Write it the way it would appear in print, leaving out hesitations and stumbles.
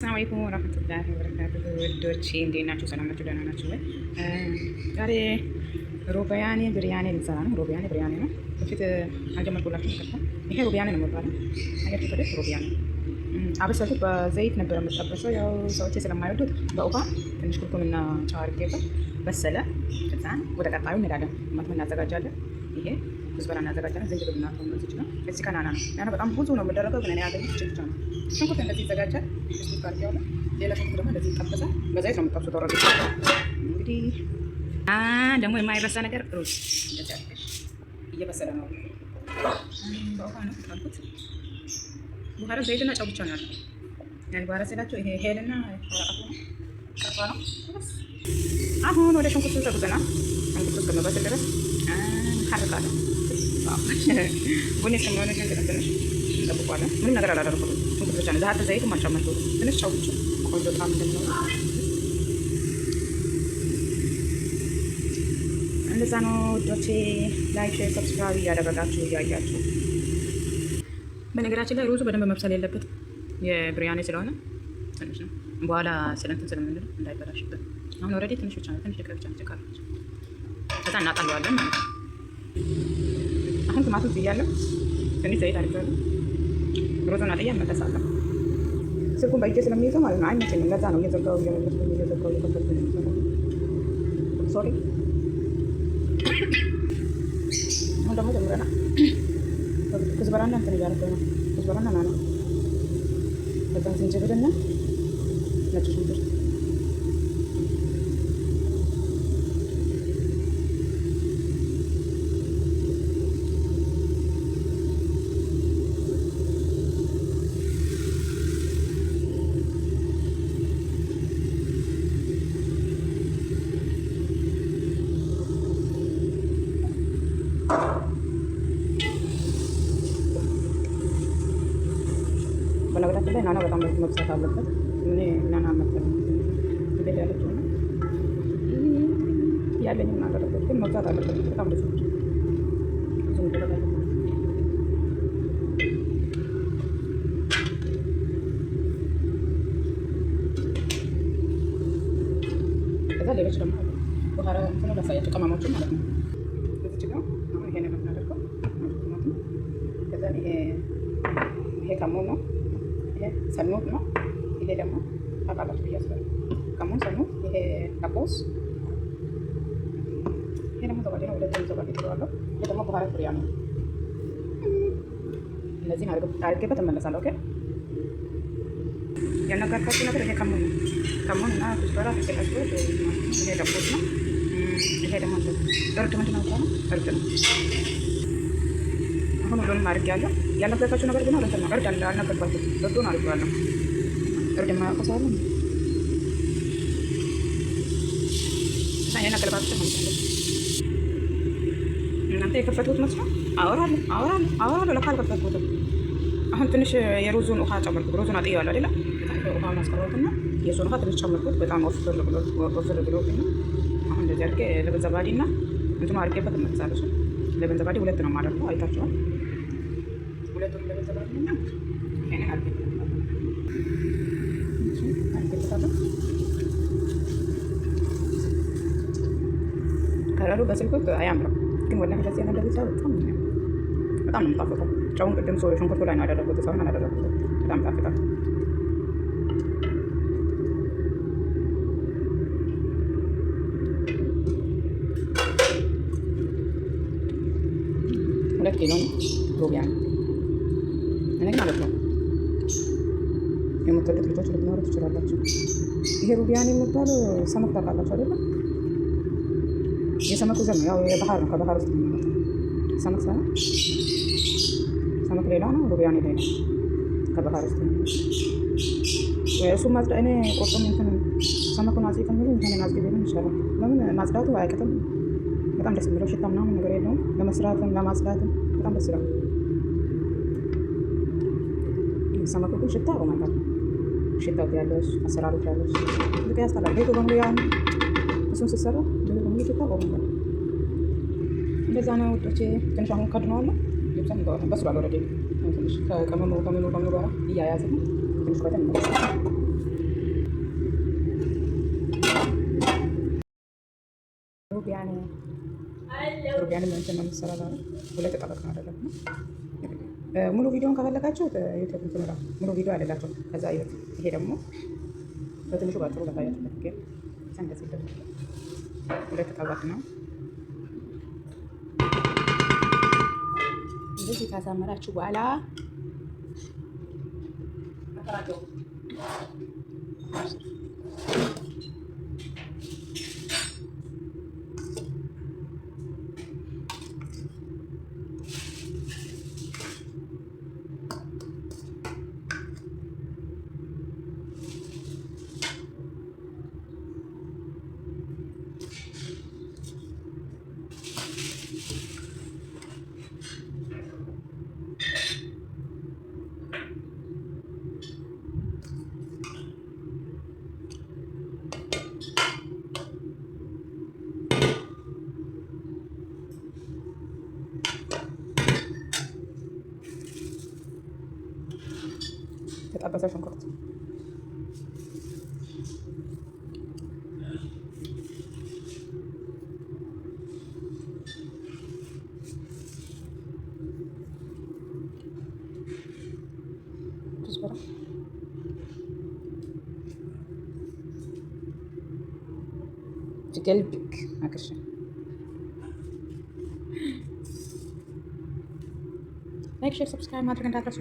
السلام عليكم ورحمة الله وبركاته። ውዶቼ እንዴት ናችሁ? ሰላም ናችሁ? ደህና ናችሁ ወይ? ዛሬ ሮቢያኔ ብሪያኔ ልንሰራ ነው። ሮቢያኔ ብሪያኔ ነው። በፊት አልጀመርኩላችሁም፣ ይቅርታ። ይሄ ሮቢያኔ ነው የሚባለው። አያችሁ አይደል? ሮቢያኔ አበሰልኩት። በዘይት ነበር የምጠበሰው። ያው ሰዎቼ ስለማይወዱት በውሃ ትንሽ ኩርኩምና ጨው አድርጌበት በሰለ። ከዛን ወደ ቀጣዩ እንሄዳለን። ቲማቲም እናዘጋጃለን። ይሄ كزبرة እናዘጋጃለን። ዝንጅብል እና ቶም እዚህ ነው። እዚህ ጋር ናና ነው። ናና በጣም ብዙ ነው የሚደረገው፣ ግን እኔ ያገኘሁት ብቻ ነው። ሽንኩርት እንደዚህ ይዘጋጃል። ሽንኩርት አድርጌዋለሁ። ሌላ ሽንኩርት ደግሞ እንደዚህ ይጠበሳል። በዘይት ነው የምጠብሱት። already እንግዲህ ደግሞ የማይረሳ ነገር ሩዝ እንደዚህ አድርገሽ እየበሰለ ነው። በውሃ ነው ጣልኩት። በኋላ ዘይትና ጨው ብቻ ነው ያለው። ያን በኋላ ስላቸው ይሄ ሄልና ወረቀቱ ነው ቀርቷ ነው። አሁን ወደ ሽንኩርቱ ተጉዘናል። ሽንኩርቱ እስከሚበስል ድረስ እንሐርቃለን። ቡኒ እስከሚሆን ድረስ ትንሽ እንጠብቀዋለን። ምንም ነገር አላደረኩትም። ሽንኩርት ብቻ ነው። ዛሀት ዘይትም አልጨመርኩትም። ትንሽ ጨው ብቻ ቆንጆ ጣዕም እንደሚኖረው እንደዛ ነው ውዶቼ። Like፣ share፣ subscribe እያደረጋችሁ እያያችሁ። በነገራችን ላይ ሩዙ በደንብ መብሰል የለበትም የብሪያኒ ስለሆነ ትንሽ ነው። በኋላ ስለንትን ስለምንለው እንዳይበላሽብን። አሁን already ትንሽ ብቻ ነው፣ ትንሽ ደቂቃ ብቻ ነው ጭቃ። ከዛ እናጣለዋለን ማለት ነው። አሁን ቲማቲም ብያለሁ፣ ትንሽ ዘይት አድርጌዋለሁ። ሩዙን አጥዬ እመለሳለሁ። ስልኩን በእጄ ስለሚይዘው ማለት ነው አይመቸኝም። ለዛ ነው እየዘጋው እየመለስኩኝ እየዘጋው እየከፈትኩኝ የሚሰራው። Sorry። አሁን ደግሞ ጀምረናል። كزبرة ና እንትን እያደረገ ነው። كزبرة ና ናና፣ ከዛ ዝንጅብልና ነጭ ሽንኩርት። በነገራችን ላይ ናና በጣም መብዛት አለበት። እኔ ናና መሰለኝ ቤት ያለችው ነው ያለኝን አደረኩት፣ ግን መብዛት አለበት። በጣም ብዙ ብዙ መደረግ አለበት። ከዛ ሌሎች ደግሞ አሉ። በኋላ እንትኑ ላሳያቸው ቅመሞቹ ማለት ነው። እዚች ጋር አሁን ይሄን ነው የምናደርገው። ከዛ ይሄ ከሙን ነው። ይሄ ሰኑት ነው። ይሄ ደግሞ ታውቃላችሁ ብዬ አስባለሁ። ከሙን፣ ሰኑት፣ ይሄ دقوس፣ ይሄ ደግሞ زبادي ነው። ሁለቱም زبادي ጥለዋለሁ። ይሄ ደግሞ بهارات ብሪያኒ ነው። እነዚህን አድርጌበት እመለሳለሁ። Okay፣ ያልነገርኳችሁ ነገር ይሄ ከሙን ነው። ከሙን እና كزبرة፣ ፍልፍል أسود፣ ይሄ دقوس ነው። ይሄ ደግሞ እርድ ምንድን ነው? እርድ ነው። አሁን ሁሉንም አድርጌያለሁ። ያልነገርኳችሁ ነገር ግን እንትን ነው፣ እርድ አልነገርኳችሁም። እርዱን አድርጌዋለሁ። እርድ የማያውቀው ሰው አለ? ይሄን አገለባብጬ ማለት ነው። እናንተ የከፈትኩት መስሎ አወራለሁ አወራለሁ አወራለሁ፣ ለካ አልከፈትኩትም። አሁን ትንሽ የሩዙን ውሃ ጨመርኩት። ሩዙን አጥየዋለሁ አይደለ? ውሃውን አስቀረሁትና የሱን ውሃ ትንሽ ጨመርኩት። በጣም ወፍር ብሎ ወፍር ብሎ ነው። አሁን እንደዚህ አድርጌ لبن زبادي እና እንትኑ አድርጌበት እመለሳለሁ። لبن زبادي ሁለት ነው የማደርገው፣ አይታችኋል። ሁለቱን لبن زبادي እና ይሄንን አድርጌበታለሁ። ከለሩ በስልኩ አያምርም፣ ግን ወላሂ እንደዚህ እንደዚህ ሰው በጣም በጣም ነው የምጣፍጠው። ጨውን ቅድም ሰው ሽንኩርቱ ላይ ነው ያደረኩት፣ ሰውን አላደረኩትም። በጣም ጣፍጣል። 2 ኪሎ ሩቢያን እኔ ማለት ነው። የምትወዱት ልጆች ልትኖሩ ትችላላችሁ። ይሄ ሩቢያን የሚባለው سمك ታውቃላችሁ አይደለም? የሰመኩ ዘር ነው። ያው የባህር ነው፣ ከባህር ውስጥ ነው የሚመጣው። سمك ሳይሆን سمك ሌላ ነው፣ ሩቢያን ሌላ ነው። ከባህር ውስጥ ነው። እሱ ማጽዳ እኔ ቆርጦም እንትን سمك ኡን አጽጂ ከሚሉ እንትን አጽጂ ቢሉኝ ይሻላል። ለምን ማጽዳቱ አያቅትም። በጣም ደስ የሚለው ሽታ ምናምን ነገር የለውም። ለመስራትም ለማጽዳትም በጣም ደስ ይላል። ሰመኩ ግን ሽታ oh my God፣ ሽታው ያለሽ አሰራሩ ያለሽ ልክ ያስጠላል። ቤቱ በሙሉ ያን እሱን ስትሰራ ቤቱ በሙሉ ሽታ oh my God። እንደዛ ነው ውዶቼ። ትንሽ አሁን ከድነዋለሁ። ልብሰን እንገባለን። በስሏል already። ትንሽ ከቅመሙ ከምኑ ከምኑ ጋር እያያዘ ነው። ትንሽ ቆይተን እንመለሳለን። ሩቢያኔ ሩቢያኔ እንትን ነው የሚሰራ ዛሬ። ሁለት طبق ነው ያደረግነው። ሙሉ ቪዲዮን ከፈለጋችሁ ዩቲዩብ እንትን ነው ሙሉ ቪዲዮ አለላችሁ። ከዛ ይሁት። ይሄ ደግሞ በትንሹ ባጭሩ ላሳያችሁ ፈልጌ እንደዚህ ይደረጋል። ሁለት طبق ነው። እንደዚህ ካሳመራችሁ በኋላ የተጠበሰ ሽንኩርት قلبك هكذا. Like, share, subscribe ማድረግ እንዳትረሱ።